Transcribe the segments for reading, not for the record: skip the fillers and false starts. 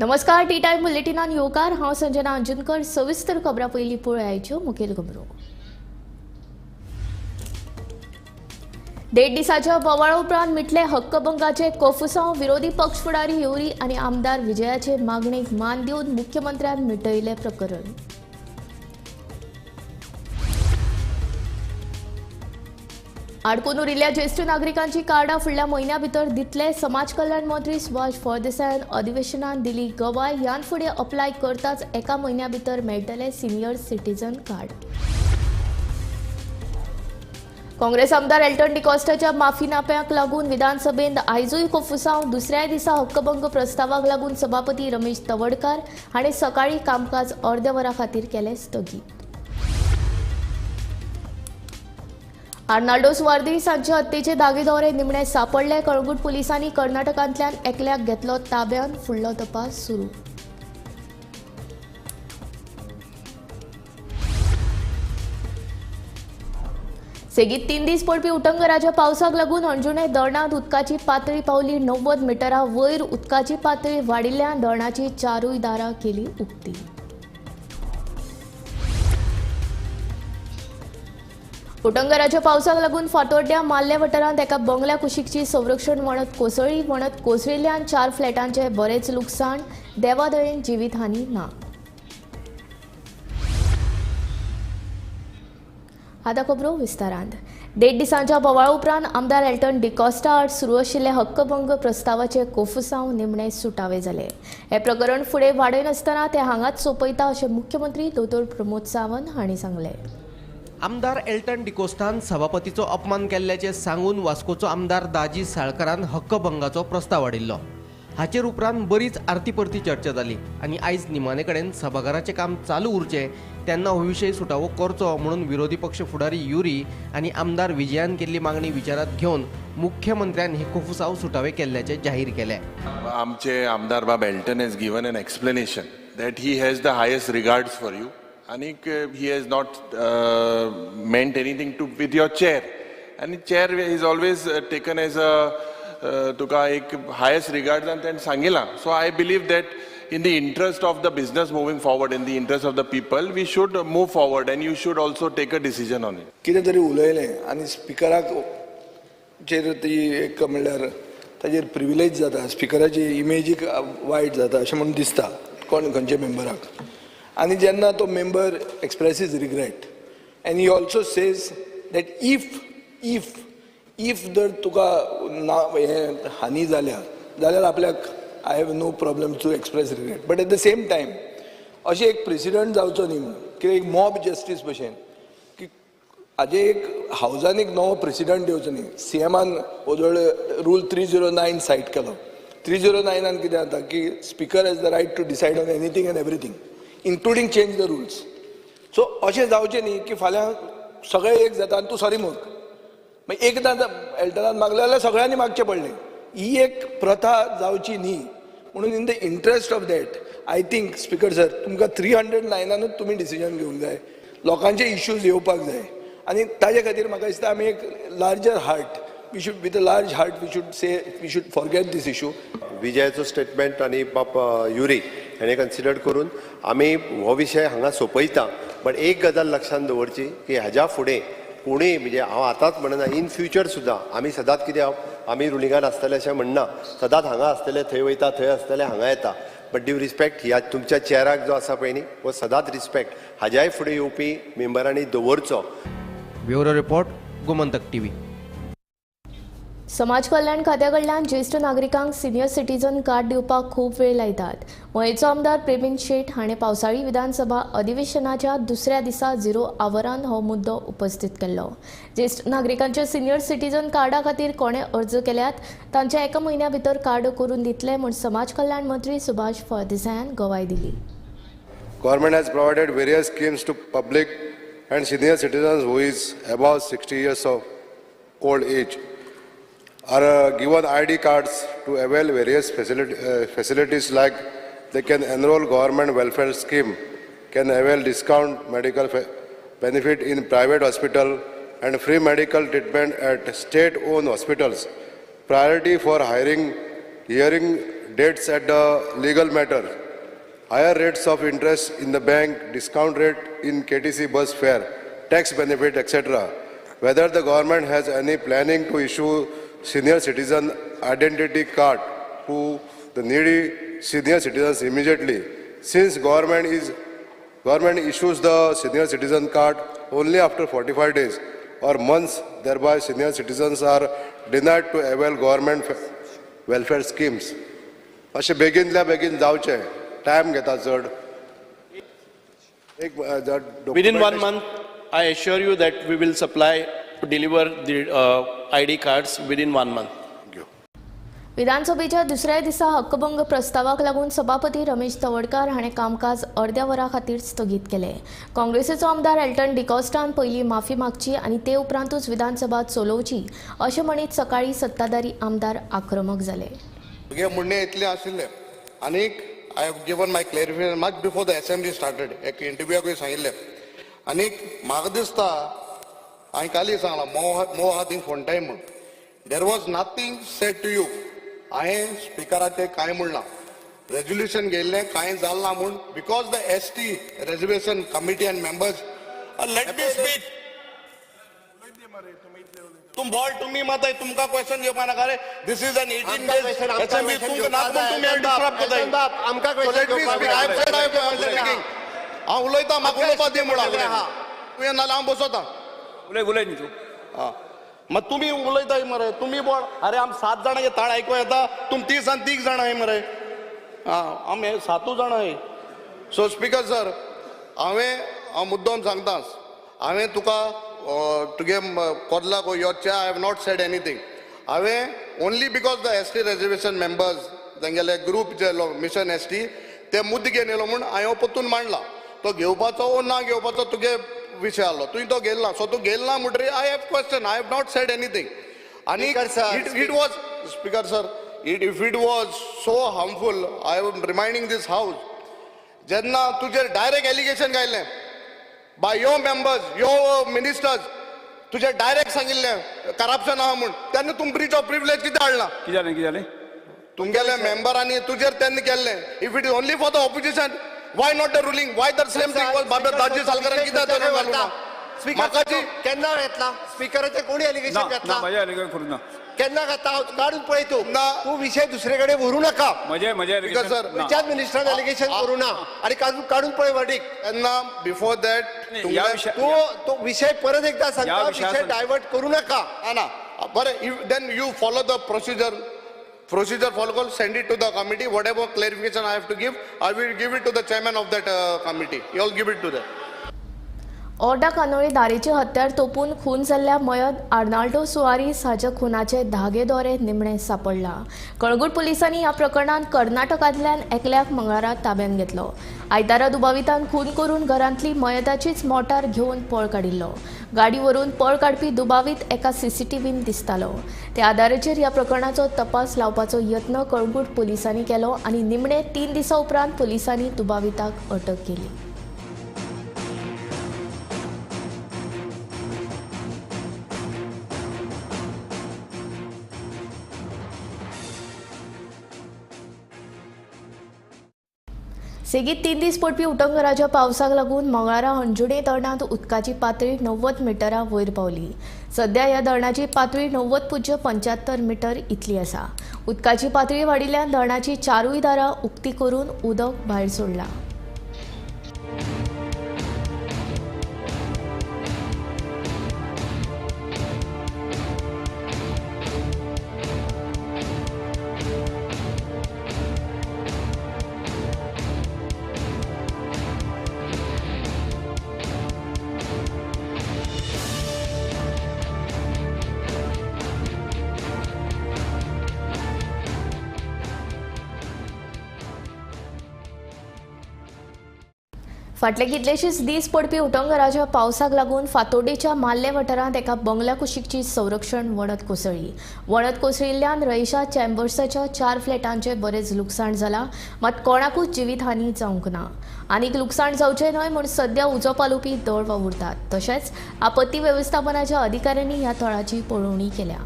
नमस्कार, T time बुलेटिनान येवकार. हांव संजना अंजुनकर. सविस्तर खबरां पयलीं पळयाच्यो मुखेल खबरो. देड दिसाच्या बोवाळा उपरांत मिटले हक्कभंगाचे कोफुसांव. विरोधी पक्ष फुडारी युरी आनी आमदार विजयाचे मागणेक मान दिवन मुख्यमंत्र्यान मिटयलें प्रकरण. आडकून उरिल्ल्या ज्येश्ठ नागरिकांची कार्डां फुडल्या म्हयन्या भितर दितले. समाज कल्याण मंत्री सुभाष फळदेसायान अधिवेशनान दिली गवाय. ह्यान फुडें अप्लाय करताच एका म्हयन्या भितर मेळटले सिनियर सिटीजन कार्ड. काँग्रेस आमदार एल्टन डिकॉस्टाच्या माफीनाम्याक लागून विधानसभेंत आयजूय कोफुसांव. दुसऱ्याय दिसा हक्कभंग प्रस्तावाक लागून सभापती रमेश तवडकार हांणी सकाळी कामकाज अर्द्या वरा खातीर केलें स्थगीत. आर्नाल्डो सुवार्दीस हांचे हत्येचे दागेदोरे निमणे सापडले. कळंगूट पुलिसांनी कर्नाटकांतल्यान एकल्याक घेतलो ताब्यात. फुडलो तपास सुरू. सेगीत 3 दीस पडपी उटंगराच्या पावसाक लागून अंजुणे धरणांत उदकाची पातळी पावली 90 मिटरा वयर. उदकाची पातळी वाडिल्ल्यान धरणाची 4 दारां केली उक्ती. उटंगराच्या पावसाक लागून फातोड्ड्या माल्ले वाठारांत एका बंगल्या कुशीकची संरक्षण वणत कोसळ्ळी. वणत कोसळिल्ल्यान 4 फ्लॅटांचें बरेंच लुकसाण. देवादयेन जिवीतहानी ना. आतां खबरो विस्तारांत. देड दिसांच्या बोवाळा उपरांत आमदार एल्टन डिकॉस्टा आड सुरू आशिल्ले हक्कभंग प्रस्तावाचे कोफुसांव निमणे सुटावे जाले. हें प्रकरण फुडें वाडयनासतना ते हांगाच सोंपयता अशें मुख्यमंत्री दोतोर प्रमोद सावंत हांणी सांगलें. आमदार एल्टन डिकोस्टान सभापतीचो अपमान केल्ल्याचें सांगून वास्कोचो आमदार दाजी साळकारान हक्कभंगाचो प्रस्ताव हाडिल्लो. हाचेर उपरांत बरीच आरती परती चर्चा जाली आनी आयज निमाणे कडेन सभाघराचें काम चालू उरचें तेन्ना हो विशय सुटावो करचो म्हणून विरोधी पक्ष फुडारी युरी आनी आमदार विजयान केल्ली मागणी विचारांत घेवन मुख्यमंत्र्यान हे कोफुसांव सुटावे केल्ल्याचें जाहीर केलें. आमचे आमदार बाब Elton has given an explanation that he has the highest regards for you आनीक he has not meant anything to with your chair आनी chair is always taken as a तुका एक हायेस्ट रिगार्ड्स आनी तेणें सांगिलां. So I believe that in the interest of the business moving forward, in the interest of the people, we should move forward and you should also take a decision on it. कितें तरी उलयलें आनी स्पिकराक चेर ती एक म्हणल्यार ताजेर privilege जाता, स्पिकराची इमेजीक वायट जाता अशें म्हणून दिसता कोण खंयच्या मेंबराक. आनी जेन्ना तो member expresses regret and he also says that if if if जर तुका ना हें हानी जाल्या जाल्यार आपल्याक I have no problem to express regret, but at the same time अशें एक प्रेसिडंट जावचो न्ही म्हणून कित्याक एक मॉब जस्टीस भशेन की हाजे एक हावजान एक नवो प्रेसिडंट येवचो न्ही. सीएमान वोदोळ रूल 309 सायट केलो. 309 कितें जाता की speaker has the right to decide on anything and everything, including change the rules. So अशें जावचें न्ही की फाल्यां सगळें एक जाता आनी तूं सॉरी माग. मागीर एकदां एल्टनान मागलें जाल्यार सगळ्यांनी मागचें पडलें. ही एक प्रथा जावची न्ही म्हणून in the interest of that I think speaker sir तुमकां 309 तुमी डिसिजन घेवंक जाय. लोकांचे इश्यूज येवपाक जाय आनी ताजे खातीर म्हाका दिसता आमी एक larger heart we should with a large heart we should say we should forget this issue. विजयाचो statement आनी बाप युरी हेणे कन्सिडर करून आमी हो विशय हांगा सोंपयता. बट एक गजाल लक्षांत दवरची की हाज्या फुडें कोणूय म्हणजे हांव आतांच म्हणना, इन फ्युचर सुद्दां आमी सदांच कितें आमी रुलिंगान आसतले अशें म्हणना, सदांच हांगा आसतले थंय वयता, थंय आसतले हांगा येता. बट ड्यू रिस्पेक्ट ह्या तुमच्या चेराक जो आसा पळय न्ही हो सदांच रिस्पेक्ट हाज्याय फुडें येवपी मेंबरांनी दवरचो. Bureau report, Gomantak TV. समाज कल्याण खात्या कडल्यान ज्येश्ठ नागरिकांक सिनियर सिटीजन कार्ड दिवपाक खूब वेळ लायतात. मयेचो आमदार प्रेमीन शेट हाणें पावसाळी विधानसभा अधिवेशनाच्या दुसऱ्या दिसा 0 आवरान हो मुद्दो उपस्थित केल्लो. ज्येश्ठ नागरिकांच्या सिनियर सिटीजन कार्डा खातीर कोणे अर्ज केल्यात तांच्या एका म्हयन्या भितर कार्ड करून दितले म्हूण समाज कल्याण मंत्री सुभाष फळदेसायान गवाय दिली. Government has provided various schemes to public and senior citizens who is above 60 years of old age are given ID cards to avail various facilities like they can enroll government welfare scheme, can avail discount medical benefit in private hospital and free medical treatment at state-owned hospitals, priority for hearing debts at the legal matter, higher rates of interest in the bank, discount rate in KTC bus fare, tax benefit, etc. Whether the government has any planning to issue senior citizen identity card to the needy senior citizens immediately, since government issues the senior citizen card only after 45 days or months, thereby senior citizens are denied to avail government welfare schemes. अशें बेगीनल्या बेगीन जावचें, time घेता चड. एक Within 1 month, I assure you that we will supply, deliver the ID cards within 1 month. विधानसभेच्या दुसऱ्या दिसा हक्कभंग प्रस्तावाक लागून सभापती रमेश तवडकार हाणें कामकाज अर्द्या वरा खातीर स्थगीत केलें. काँग्रेसीचो आमदार एल्टन डिकॉस्टान पयलीं माफी मागची आनी ते उपरांतूच विधानसभा चलोवची अशें म्हणीत सकाळीं सत्ताधारी आमदार आक्रमक जाले. तुगे म्हणणें इतलें आशिल्लें आनीक I have given my clarification much before the assembly started. एक इंटरव्यूआकूय सांगिल्लें आनीक म्हाका दिसता हांवें कालय सांगलां मोव मोव आहा थिंग फोंडटाय म्हूण. There was nothing said to you. हांवें स्पिकराचें कांय म्हणना, रेजोल्युशन घेयल्लें कांय जालें ना म्हूण, because the ST reservation committee and members. Let me speak. तुम बॉल तुमी मात तुमकां क्वेश्चन घेवपा नाका रे. This is an 18 days assembly. तुमकां नाका म्हूण तुमी डिस्टर्ब करताय. आमकां So let me speak. I have said I am speaking. हांव उलयता, म्हाका उलोवपा दी म्हणून. तुवें नाल्यार हांव बसोता. उलय उलय न्ही तूं. आं, मात तुमी उलयताय मरे, तुमी बोळ. अरे आम 7 जाणांचे ताळ आयको येता, तुम 30 आनी 3 जाणां आहाय मरे. आं, आमी 7 जाणां आहाय. सो स्पीकर सर, हांवें हांव मुद्दम सांगता, हांवें तुका तुगे कोदलाक योच्या I have not said anything. हांवें only because the ST reservation members तेंगेले ग्रूप जे मिशन ST ते मुद्दे घेवन येयलो म्हूण हांवें परतून मांडला. तो घेवपाचो वो ना घेवपाचो तुगे विशय आहलो, तुवें तो घेयला ना. सो तूं घेयला ना म्हणटकीर I have question, I have not said anything. आनी it was speaker sir, if it was so harmful, I am reminding this house, जेन्ना तुजेर डायरेक्ट एलिगेशन घायलें by your members, your ministers, तुझे डायरेक्ट सांगिल्लें corruption आहा म्हूण, तेन्ना तुम ब्रीच ऑफ प्रिविलेज कितें हाडला? कितें जालें कितें जालें? तुमगेले मेंबरांनी तुजेर तेन्ना केल्लें. If it is only for the opposition, why not the ruling? Why the same thing was बाबा दाजी सालकारान कित्याक धरून घालूं ना? म्हाका जी केन्ना घेतला स्पिकराचेर कोणी एलिगेशन घेतला? म्हजें एलिगेशन करूं ना. केन्ना घेतला? काडून पळय तूं, तूं विशय दुसरे कडेन व्हरूं नाका. म्हजें सर, विचार मिनिस्टरान एलिगेशन करूं ना आनी काडून पळय वर्डीक. तेन्ना बिफोर that तूं तो विशय परत एकदा सांगता, विशय डायवर्ट करूं नाका. ना बरें, then you follow the procedure. Procedure follow करून send it to the committee. Whatever clarification I have to give, I will give it to the chairman of that committee. You all give it to that. Orda Candolim दारेचे हत्यार तोपून खून जाल्ल्या मयत आर्नाल्डो सुआरीस हाच्या खुनाचे धागे दोरे निमणे सापडला. कळंगूट पुलिसांनी ह्या प्रकरणांत कर्नाटकांतल्यान एकल्याक मंगळारा ताब्यांत घेतलो. आयतारा दुबावितान खून करून घरांतली मयताचीच मोटार घेवन पळ काडिल्लो. गाडी व्हरून पळ काडपी दुबावीत एका सीसीटीव्हीन दिसतालो. त्या आदाराचेर ह्या प्रकरणाचो तपास लावपाचो यत्न कळंगूट पुलिसांनी केलो आनी निमणे 3 दिसां उपरांत पुलिसांनी दुबाविताक अटक केली. सेगीत 3 दीस पडपी उटंगराच्या पावसाक लागून मंगळारा हणजुणे धरणांत उदकाची पातळी 90 मिटरां वयर पावली. सध्या ह्या धरणाची पातळी 90.75 मिटर इतली आसा. उदकाची पातळी वाडिल्ल्यान धरणाची 4 दारां उक्ती करून उदक भायर सोडलां. फाटले कितलेशेच दीस पडपी उटंगराच्या पावसाक लागून फातोड्डेच्या माल्ले वाठारांत एका बंगल्या कुशीकची संरक्षण वणत कोसळ्ळी. वणत कोसळिल्ल्यान रईशा चॅम्बर्साच्या 4 फ्लॅटांचें बरेंच लुकसाण जालां, मात कोणाकूच जिवीतहानी जावंक ना. आनीक लुकसाण जावचें न्हय म्हूण सध्या उजो पालोवपी दळ वावुरतात. तशेंच आपत्ती वेवस्थापनाच्या अधिकाऱ्यांनी ह्या थळाची पळोवणी केल्या.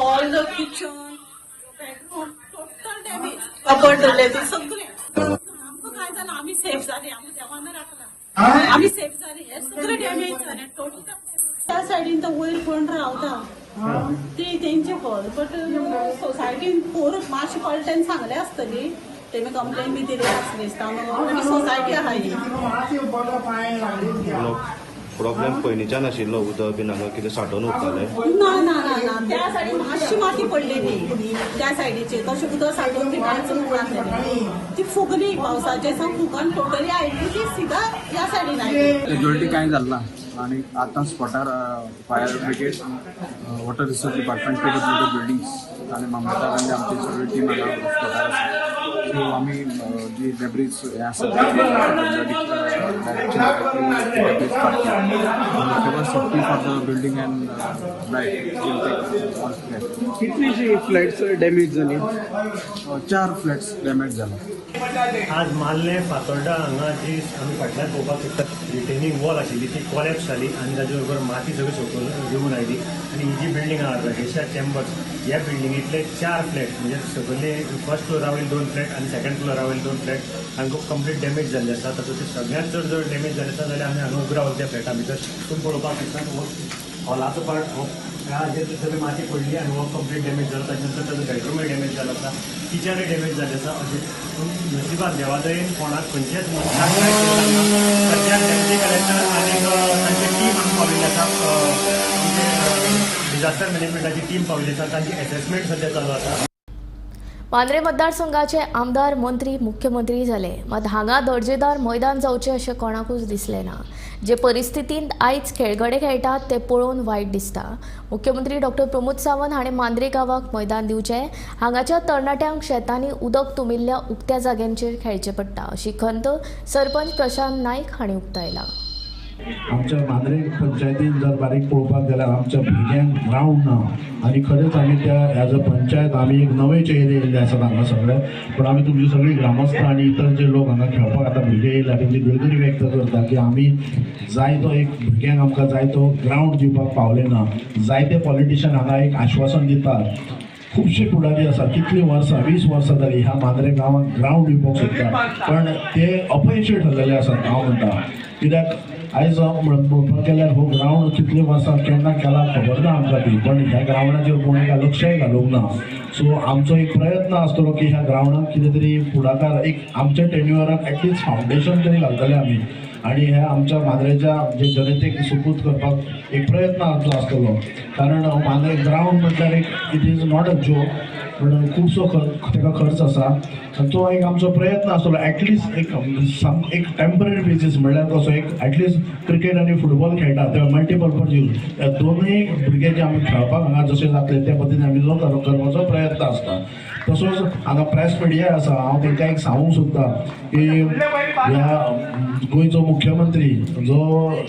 All the kitchen, bedroom total damage, cupboard जाले ते सगळे. आमकां काय जालां, आमी सेफ जाली, आमी देवान राखला, आमी सेफ जाली. हे सगळे डॅमेज जाले टोटल. त्या सायडीन तो वयर कोण रावता ती तेंचे हॉल, बट सोसायटीन पोर मातशें कळटेन सांगले आसतली, तेमी कंप्लेन बी दिली आसली दिसता न्हू. सोसायटी आहा ही. प्रॉब्लेम पयलींच्यान आशिल्लो, उदक बीन हांगा कितें सांठोवन उरतालें? ना ना ना ना, त्या सायडीन मातशी माती पडलेली त्या सायडीचेर, तशें उदक सांठोवन ती कांयच उरनासलेली. ती फुगली पावसाचे सावन, फुगून टोटली आयली ती सिधा ह्या सायडीन आयली. कॅज्युअलिटी कांय जालें ना आनी आतां स्पॉटार fire brigade, water resource department, PWD buildings आनी मामलेदार आनी आमची सगळी टीम हांगा स्पॉटार आसा. सो आमी जी डेब्रीज हें आसा debris काडटा, safety for the building and life. कितलीशी फ्लॅट्स डॅमेज जाली? 4 फ्लॅट्स डॅमेज जाला. आज माल्ले फातोर्डा हांगा जी आमी फाटल्यान पळोवपाक शकता रिटेनिंग वॉल आशिल्ली ती कॉलॅप्स जाली आनी ताजे बरोबर माती सगळी सकयल देंवून आयली. आनी ही जी बिल्डींग आहा राकेशा चेंबर्स, ह्या बिल्डिंगेंतले 4 फ्लॅट म्हणजे सकयले फर्स्ट फ्लोरा वयले 2 फ्लॅट आनी सेकंड फ्लोरा वयले 2 फ्लॅट हांकां कंप्लीट डॅमेज जाल्ले आसा. तातूंत सगळ्यांत चड जर डॅमेज जाल्ले आसा जाल्यार आमी हांगा उबे रावले त्या फ्लॅटा भितर तुमी पळोवपाक शकता हो हॉलाचो पार्ट हो ह्या सगळी माती पडली आनी हो कंप्लीट डॅमेज जालो. ताच्या नंतर ताजो बेडरूमय डॅमेज जालो आसा, किचनय डॅमेज जालें आसा. अशें पूण नशिबान देवा दयेन कोणाक खंयचेच मनशाक सद्या डॅप्युटी कलेक्टर आनी तांची टीम हांगा पाविल्ली आसा, आमचे डिजास्टर मॅनेजमेंटाची टीम पाविल्ली आसा, तांची एसेसमेंट सद्या चालू आसा. मांद्रे मतदारसंघाचे आमदार, मंत्री, मुख्यमंत्री जाले, मात हांगा दर्जेदार मैदान जावचें अशें कोणाकूच दिसलें ना. जे परिस्थितींत आयज खेळगडे खेळटात ते पळोवन वायट दिसता. मुख्यमंत्री डॉक्टर प्रमोद सावंत हाणें मांद्रे गांवाक मैदान दिवचें. हांगाच्या तरणाट्यांक शेतांनी उदक तुमिल्ल्या उक्त्या जाग्यांचेर खेळचें पडटा अशी खंत सरपंच प्रशांत नायक हांणी उक्तायला. आमच्या मांद्रे पंचायतीन जर बारीक पळोवपाक गेल्यार आमच्या भुरग्यांक ग्रावंड ना आनी खरेंच आमी त्या एज अ पंचायत आमी एक नवे चेहरे येयल्ले आसात हांगा सगळे, पूण आमी तुमची सगळी ग्रामस्थ आनी इतर जे लोक हांगा खेळपाक आतां भुरगे येयल्या तेंची दिलगिरी व्यक्त करता की आमी जाय तो एक भुरग्यांक आमकां जाय तो ग्रावंड दिवपाक पावले ना. जायते पॉलिटिशन हांगा एक आश्वासन दितात, खुबशे फुडारी आसा, कितलीं वर्सां 20 वर्सां जालीं ह्या मांद्रे गांवांत ग्रावंड दिवपाक सोदता, पण ते अपयशी ठरलेले आसात. हांव म्हणटा कित्याक आयज पळोवपाक गेल्यार हो ग्रावंड कितलीं वर्सां केन्ना केला खबर ना आमकां ती, पण ह्या ग्रावंडाचेर कोणें काय लक्षय घालूंक ना. सो आमचो एक प्रयत्न आसतलो की ह्या ग्रावंडाक कितें तरी फुडाकार एक आमच्या टेन्युअराक एटलिस्ट फावंडेशन तरी घालतले आमी आनी ह्या आमच्या मांद्रेच्या जे जनतेक सुपूत करपाक एक प्रयत्न आमचो आसतलो. कारण मांद्रे ग्रावंड म्हटल्यार एक it is not a joke, पण खुबसो ताका खर्च आसा. तो एक आमचो प्रयत्न आसतलो एटलिस्ट एक एक टेम्पररी बेजीस म्हणल्यार कसो एक एटलिस्ट क्रिकेट आनी फुटबॉल खेळटा ते मल्टीपर्पज यूज ह्या दोनूय भुरगे जे आमी खेळपाक हांगा जशें जातले त्या पद्दतीन आमी जो करपाचो प्रयत्न आसता. तसोच हांगा प्रेस मिडिया आसा, हांव तांकां एक सांगूंक सोदता की ह्या गोंयचो मुख्यमंत्री जो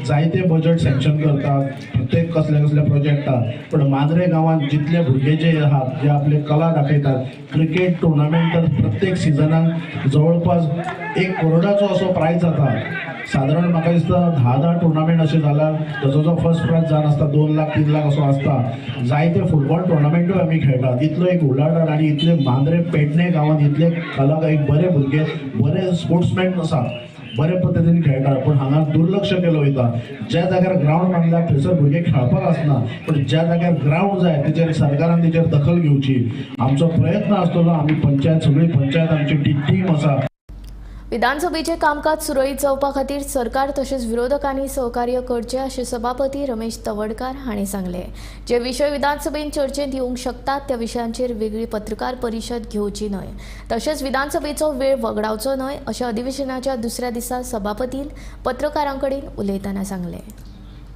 जायते बजट सँक्शन करता प्रत्येक कसले कसले प्रोजेक्टाक, पण मांद्रे गांवांत जितले भुरगे जे आहात जे आपले कला दाखयतात क्रिकेट टुर्नामेंट तर प्रत्येक सिजनाक जवळपास 1 करोडाचो असो प्रायज जाता. सादारण म्हाका दिसता 10-10 टुर्नामेंट अशें जाल्यार ताजो जो फर्स्ट प्रायज जावन आसता 2 लाख 3 लाख असो आसता. जायते फुटबॉल टुर्नामेंटूय आमी खेळटात. इतलो एक उलाढाल आनी इतले मांद्रे पेडणे गांवांत इतले कला एक बरे भुरगे बरे स्पोर्ट्समॅन आसा, बरे पद्दतीन खेळटात, पूण हांगा दुर्लक्ष केलो वयता. ज्या जाग्यार ग्रावंड बांदला थंयसर भुरगे खेळपाक आसना, पूण ज्या जाग्यार ग्रावंड जाय तेचेर सरकारान तेचेर दखल घेवची. आमचो प्रयत्न आसतलो, आमी पंचायत सगळी पंचायत आमची टीम आसा. विधानसभेचे कामकाज सुरळीत जावपा खातीर सरकार तशेंच विरोधकांनी सहकार्य करचें अशें सभापती रमेश तवडकार हांणी सांगलें. जे विशय विधानसभेन चर्चेंत येवंक शकतात त्या विशयांचेर वेगळी पत्रकार परिशद घेवची न्हय, तशेंच विधानसभेचो वेळ वगडावचो न्हय अशें अधिवेशनाच्या दुसऱ्या दिसा सभापतीन पत्रकारां कडेन उलयतना सांगलें.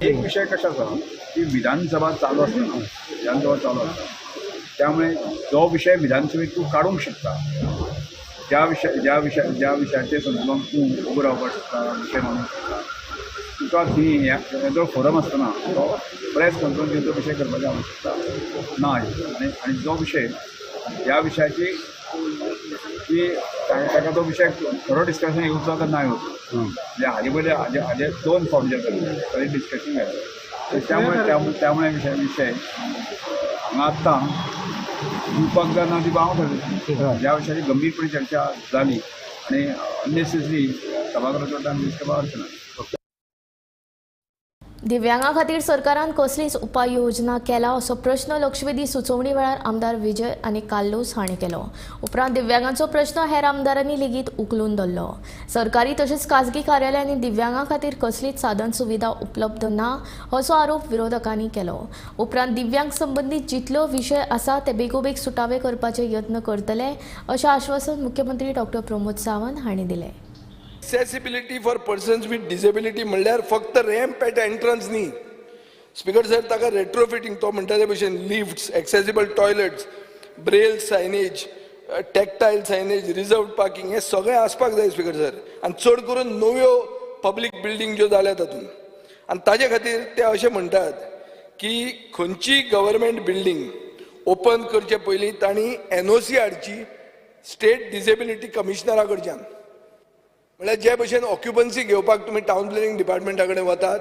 एक विशय कशो आसा की विधानसभा चालू आसता, विधानसभा चालू आसता, त्यामुळे जो विशय विधानसभेत तूं काडूंक शकता, ज्या विशयाचेर संदर्भान तूं उबो रावपाक शकता, विशय मांडूंक शकता, तुका ती जो फोरम आसतना तो प्रेस कॉन्फरन्स तो विशय करपाची आवश्यकता ना. आनी जो विशय ह्या विशयाची की ताका तो विशय खरो डिस्कशन येवचो काय ना येवचो, म्हणजे हाजे पयलीं हाजे 2 फावटी जातले तरी डिस्कशन जालें, त्यामुळे त्यामुळे विशय हांगा आत्तां दिवपाक जाय ना ती हांव थारयता. ह्या विशयाची गंभीरपणे चर्चा जाली आनी अननेसेसरी सभागृहाचो टायम वेस्ट करपाक अर्थ ना. दिव्यांगा खातीर सरकारान कसलीच उपाय योजना केला असो प्रश्न लक्षवेधी सुचोवणी वेळार आमदार विजय आनी कार्लोस हांणी केलो. उपरांत दिव्यांगांचो प्रश्न हेर आमदारांनी लेगीत उखलून धरलो. सरकारी तशेंच खाजगी कार्यालयांनी दिव्यांगा खातीर कसलीच साधन सुविधा उपलब्ध ना असो आरोप विरोधकांनी केलो. उपरांत दिव्यांग संबंदीत जितल्यो विशय आसा ते बेगोबेग सुटावे करपाचे यत्न करतले अशें आश्वासन मुख्यमंत्री डॉ प्रमोद सावंत हांणी दिलें. Accessibility for persons with disability म्हणल्यार फक्त रॅम्प एट एंट्रन्स न्ही स्पीकर सर, ताका रेट्रोफिटींग तो म्हणटा ते भशेन lifts, accessible toilets, braille signage, tactile signage, reserve parking हे सगळें आसपाक जाय स्पीकर सर. आनी चड करून नव्यो पब्लीक बिल्डींग ज्यो जाल्या तातूंत, आनी ताजे खातीर ते अशें म्हणटात की खंयची गव्हर्मेंट बिल्डींग ओपन करचे पयलीं तांणी एनओसी हाडची स्टेट डिसेबिलिटी कमिशनरा कडच्यान. म्हणल्यार जे भशेन ऑक्युपन्सी घेवपाक तुमी टावन प्लॅनिंग डिपार्टमेंटा कडेन वतात,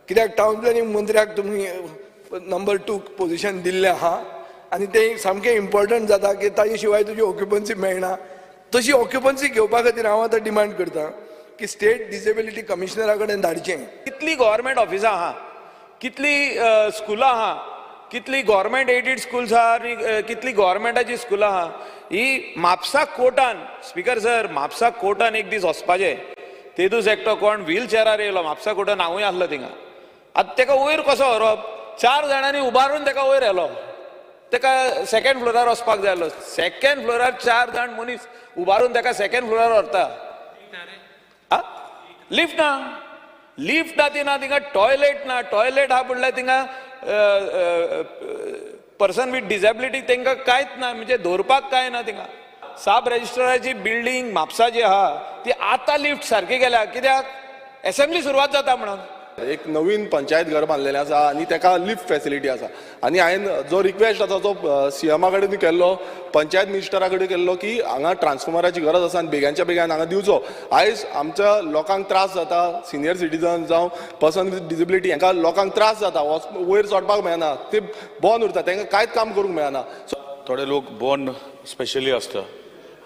कित्याक टावन प्लॅनिंग मंत्र्याक तुमी नंबर 2 पोजिशन दिल्लें आहा आनी तें सामकें इम्पॉर्टंट जाता की ताजे शिवाय तुजी ऑक्युपन्सी मेळना. तशी ऑक्युपन्सी घेवपा खातीर हांव आतां डिमांड करता की स्टेट डिसेबिलिटी कमिशनरा कडेन धाडचें. कितली गव्हर्मेंट ऑफिसां आहा, कितली स्कुलां आहा, कितली गव्हर्मेंट एडीड स्कुल्स आहा आनी कितली गव्हर्मेंटाची स्कुलां आहा. ही म्हापसा कोर्टान स्पीकर सर, म्हापसा कोर्टान एक दीस वचपाचें, तेदूस एकटो कोण व्हील चेरार येयलो म्हापसा कोर्टान, हांवूय आसलो थिंगा. आतां तेका वयर कसो व्हरप, 4 जाणांनी उबारून तेका वयर व्हेलो, तेका सेकंड फ्लोरार वचपाक जाय आसलो. सेकंड फ्लोरार 4 जाण मनीस उबारून तेका सेकंड फ्लोरार व्हरता. लिफ्ट ना, लिफ्ट ना ती ना, थिंगा टॉयलेट ना, टॉयलेट आहा म्हणल्यार थिंगा पर्सन विथ डिसेबिलिटी तांकां कांयच ना, म्हणजे दवरपाक कांय ना थिंगा. सब रजिस्ट्राराची बिल्डींग म्हापसा जी आहा ती आतां लिफ्ट सारकी गेल्या, कित्याक एसेंब्ली सुरवात जाता म्हणून. एक नवीन पंचायत घर बांदलेलें आसा आनी ताका लिफ्ट फेसिलिटी आसा आनी हांवें जो रिक्वेस्ट आसा जो सीएमा कडेन केल्लो, पंचायत मिनिस्टरा कडेन केल्लो की हांगा ट्रान्सफॉर्मराची गरज आसा आनी बेग्यांच्या बेग्यान हांगा दिवचो. आयज आमच्या लोकांक त्रास जाता, सिनियर सिटीजन जावं पर्सन विथ डिसेबिलिटी हांकां लोकांक त्रास जाता, वयर चडपाक मेळना, ते बंद उरता, तांकां कांयच काम करूंक मेळना. थोडे लोक बॉर्न स्पेशली आसता.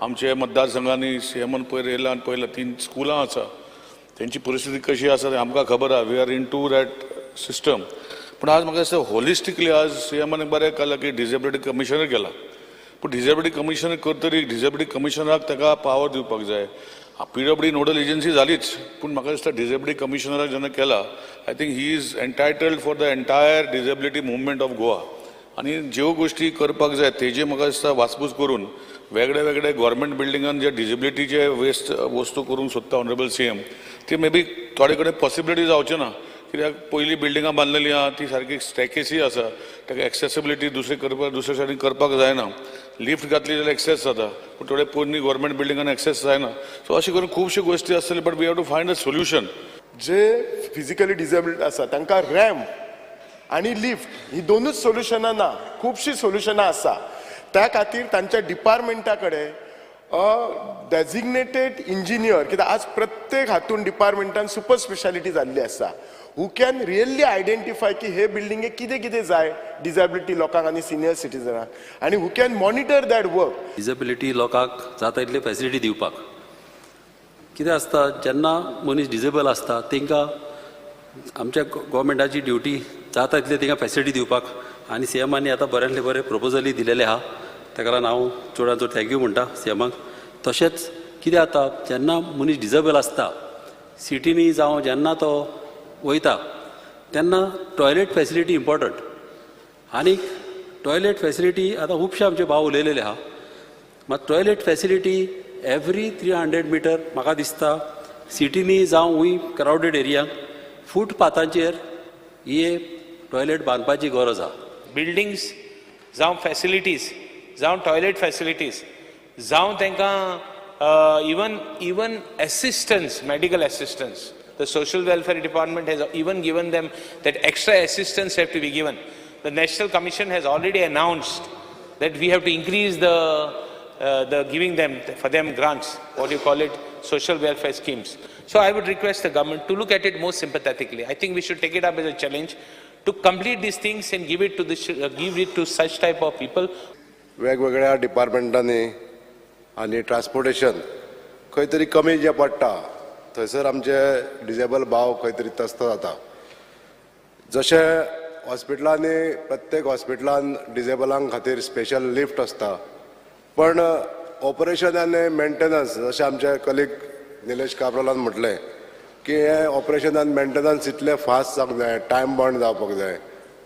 आमचे मतदारसंघांनी सीएमान पयर येयला आनी पयला 3 स्कुलां आसा, तेंची परिस्थिती कशी आसा तें आमकां खबर आहा. We are into that system. पूण आज म्हाका दिसता होलिस्टिकली आज सीएमान बरें केलां की डिसेबिलिटी कमिशनर केला. पूण डिसेबिलिटी कमिशनर करतरी डिसेबिलिटी कमिशनराक ताका पावर दिवपाक जाय. पीडब्ल्यूडी नोडल एजन्सी जालीच, पूण म्हाका दिसता डिसेबिलिटी कमिशनराक जेन्ना केला, I think he is entitled for the entire disability movement of Goa. आनी ज्यो गोश्टी करपाक जाय तेजे म्हाका दिसता वासपूस करून वेगळे वेगळे गव्हर्मेंट बिल्डिंगान जे डिसेबिलिटीचे वेस्ट वस्तू करूंक सोदता ऑनरेबल सीएम, ती मे बी थोडे कडेन पॉसिबिलिटी जावच्यो ना, कित्याक पयलीं बिल्डिंगां बांदलेलीं आहा ती सारकी स्टॅकेसी आसा, ताका एक्सेसिबिलिटी दुसरे करपाक दुसरे सायडीन करपाक जायना. लिफ्ट घातली जाल्यार एक्सेस जाता, पूण थोडे पोरणी गव्हर्मेंट बिल्डिंगान एक्सेस जायना. सो अशें करून खुबश्यो गोश्टी आसतल्यो, but we have to find a solution. J physically disabled आसा तांकां रॅम्प आनी लिफ्ट ही दोनूच सोल्युशनां ना, खुबशीं सोल्युशनां आसा. त्या खातीर तांच्या डिपार्टमेंटा कडेन डेजिग्नेटेड इंजिनियर, कित्याक आज प्रत्येक हातून डिपार्टमेंटान सुपर स्पेशालिटी जाल्ली आसा, हू can really identify की हे बिल्डिंगेक कितें कितें जाय डिसेबिलिटी लोकांक आनी सिनियर सिटीजनांक, आनी who can monitor that work. Disability लोकांक जाता इतली फेसिलिटी दिवपाक कितें आसता, जेन्ना मनीस डिसेबल आसता तांकां आमच्या गव्हर्मेंटाची ड्युटी जाता इतले तांकां फेसिलिटी दिवपाक, आनी सीएमांनी आतां बऱ्यांतले बरे प्रपोजलूय दिलेले आहा, ताका लागून हांव चडांत चड thank you म्हणटा सीएमाक. तशेंच कितें जाता, जेन्ना मनीस डिसेबल आसता सिटींनी जावं जेन्ना तो वयता तेन्ना टॉयलेट फेसिलिटी इम्पॉर्टंट. आनी टॉयलेट फेसिलिटी आतां खुबशे आमचे भाव उलयलेले आहा, मात टॉयलेट फेसिलिटी एवरी 300 मिटर म्हाका दिसता सिटींनी जावं हूंय क्रावडेड एरियांक फुटपाथांचेर ही टॉयलेट बांदपाची गरज आहा. बिल्डिंग्स जावं फॅसिलिटीज जावं टॉयलेट फॅसिलिटीज जावं तांकां even assistance, medical assistance, the social welfare department has even given them that extra assistance have to be given. The national commission has already announced that we have to increase the giving them for them grants, what you call it, social welfare schemes. So I would request the government to look at it more sympathetically. I think we should take it up as a challenge to complete these things and give it to the give it to such type of people. वेगवेगळ्या डिपार्टमेंटांनी आनी transportation खंय तरी कमी जें पडटा थंयसर आमचे disable भाव खंय तरी त्रस्त जाता. जशें हॉस्पिटलांनी प्रत्येक हॉस्पिटलान डिजेबलां खातीर स्पेशल लिफ्ट आसता, पण ऑपरेशन आनी मेंटेनन्स जशें आमचे कलीग निलेश काब्रालान म्हटलें की हें ऑपरेशन आनी मेंटेनन्स इतलें फास्ट जावंक जाय, टायम बाउंड जावपाक जाय,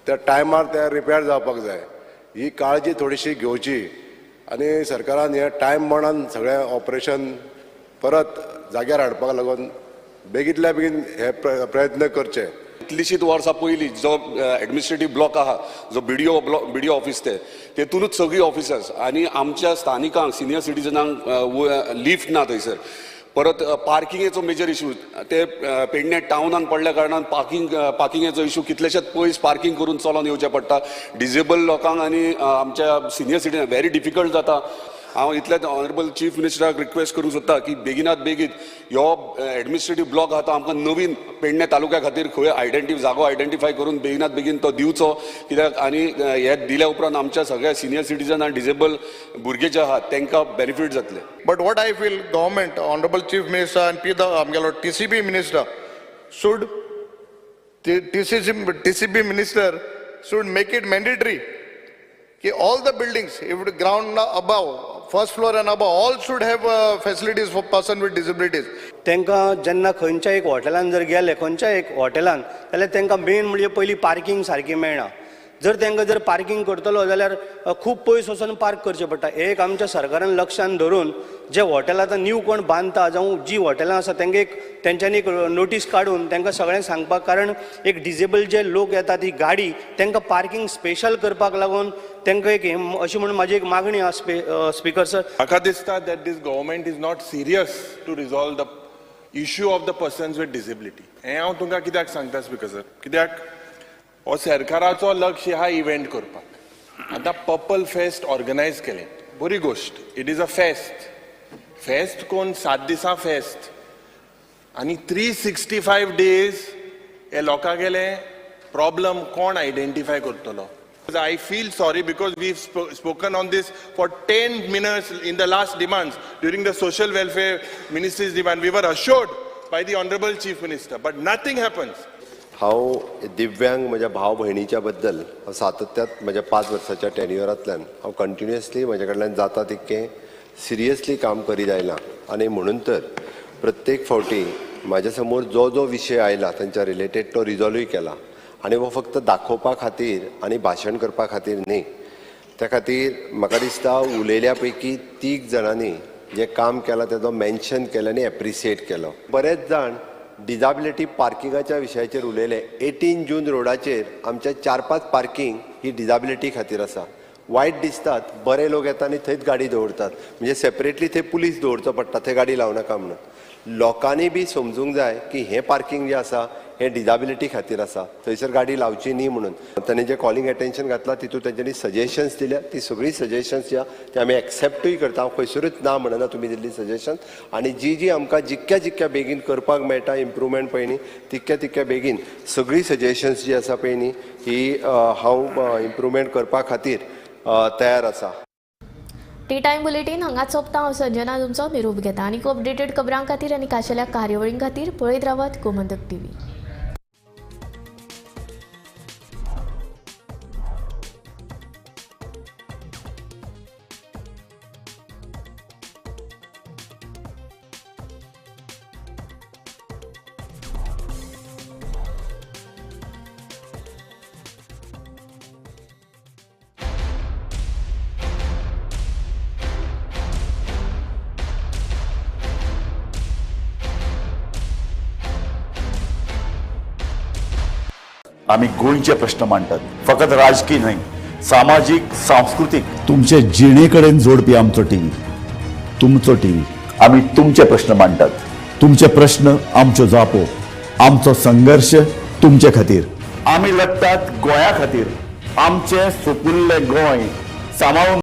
त्या टायमार ते रिपेर जावपाक जाय. ही काळजी थोडीशी घेवची आनी सरकारान हें टायम बाउंडान सगळें ऑपरेशन परत जाग्यार हाडपाक लागून बेगींतल्या बेगीन हे प्रयत्न करचे. कितलीशींच वर्सां पयलीं जो एडमिनिस्ट्रेटीव ब्लॉक आहा, जो बीडीओ ब्लॉक, बीडीओ ऑफिस, ते तेतूनच सगळीं ऑफिसर्स आनी आमच्या स्थानिकांक, सिनियर सिटीजनांक लिफ्ट ना थंयसर. परत पार्किंगेचो मेजर इशू, ते पेडणे टावनान पडल्या कारणान पार्किंगेचो इशू, कितलेशेच पयस पार्किंग करून चलोन येवचें पडटा. डिजेबल लोकांक आनी आमच्या सिनियर सिटीजन व्हेरी डिफिकल्ट जाता. हांव इतलेंच ऑनरेबल चीफ मिनिस्टराक रिक्वेस्ट करूंक सोदता की बेगिनात बेगीन ह्यो एडमिनिस्ट्रेटीव ब्लॉक आहा तो आमकां नवीन पेडणे तालुक्या खातीर खंय जागो आयडेंटिफाय करून बेगिनात बेगीन तो दिवचो, कित्याक आनी हे दिल्या उपरांत आमच्या सगळ्या सिनियर सिटीजन आनी डिजेबल भुरगे जे आहात तांकां बेनिफीट जातले. But what I feel government, honourable chief minister आनी पी आमगेलो TCB minister should TCB minister should make it mandatory की all the buildings, if ground above, first floor and above, all should have facilities for person with disabilities. तांकां जेन्ना खंयच्या एक हॉटेलान जर गेले, खंयच्या एक हॉटेलान, जाल्यार तांकां मेन म्हणजे पयलीं पार्किंग सारकी मेळना. जर तांकां जर पार्किंग करतलो जाल्यार खूब पयस वचून पार्क करचें पडटा. एक आमच्या सरकारान लक्षान धरून जे हॉटेल आतां न्यू कोण बांदता जावं जी हॉटेलां आसा तांकां एक तेंच्यांनी एक नोटीस काडून तांकां सगळ्यांक सांगपाक, कारण एक डिजेबल जे लोक येता ती गाडी तांकां पार्किंग स्पेशल करपाक लागून तांकां एक अशी म्हणून म्हाजी एक मागणी आसा स्पीकर सर. म्हाका दिसता that this government is not serious to resolve the issue of the persons with disability. हें हांव तुमकां कित्याक सांगता स्पीकर सर, कित्याक हो सरकाराचो लक्ष ह्या इव्हेंट करपाक. आतां पर्पल फेस्ट ऑर्गनायज केलें, बरी गोश्ट, it is a fest. Fest कोण 7 दिसां फेस्ट आनी 365 डेज हे लोकांगेले प्रॉब्लम कोण आयडेंटिफाय करतलो. I feel sorry because we've spoken on this for 10 minutes in the last demands during the social welfare ministry's demand. We were assured by the honorable chief minister, but nothing happens. हांव दिव्यांग म्हज्या भाव भयणीच्या बद्दल हांव सातत्यात म्हज्या 5 वर्साच्या टेन्युअरांतल्यान हांव कंटिन्युअसली म्हज्या कडल्यान जाता तितकें सिरियसली काम करीत आयलां आनी म्हणून तर प्रत्येक फावटी म्हाज्या समोर जो जो विशय आयला तांच्या रिलेटेड तो रिजॉल्वूय केला आनी हो फक्त दाखोवपा खातीर आनी भाशण करपा खातीर न्ही. त्या खातीर म्हाका दिसता उलयल्या पैकी 3 जाणांनी जें काम केलां तेजो मेन्शन केलें आनी एप्रिसिएट केलो. बरेच जाण डिजाबिलिटी पार्किंगाच्या विशयाचेर उलयले. 18 जून रोडाचेर आमच्या 4-5 पार्किंग ही डिजाबिलिटी खातीर आसा. वायट दिसतात, बरे लोक येता आनी थंयच गाडी दवरतात, म्हणजे सेपरेटली थंय पुलीस दवरचो पडटा, थंय गाडी लावं नाका म्हणून. लोकांनी बी समजूंक जाय की हें पार्किंग जें आसा हें डिजाबिलिटी खातीर आसा, थंयसर गाडी लावची न्ही म्हणून. तांणी जें कॉलिंग एटेन्शन घातलां तितूंत तेंच्यांनी सजेशन्स दिल्या, ती सगळीं सजेशन्स जी आहा ती आमी एक्सेप्टूय करता. हांव खंयसरूच ना म्हणना तुमी दिल्ली सजेशन, आनी जी जी आमकां जितक्या जितक्या बेगीन करपाक मेळटा इम्प्रूवमेंट पळय न्ही तितक्या तितक्या बेगीन सगळीं सजेशन्स जी आसा पळय न्ही ही हांव इम्प्रूवमेंट करपा खातीर तयार आसा. टी टायम बुलेटीन हांगाच सोंपता. हांव संजना तुमचो निरोप घेता आनी अपडेटेड खबरां खातीर आनी खाशेल्या कार्यावळीं खातीर पळयत रावात गोमंतक टीव्ही. आमी गोंयचे प्रश्न मांडटात, फकत राजकीय न्हय, सामाजीक, सांस्कृतीक, तुमचे जिणे कडेन जोडपी आमचो टीव्ही, तुमचो टीव्ही. आमी तुमचे प्रश्न मांडटात, तुमचे प्रश्न आमच्यो जापो, आमचो संघर्श तुमचे खातीर. आमी लढटात गोंया खातीर, आमचें सुपुल्लें गोंय सांबाळून.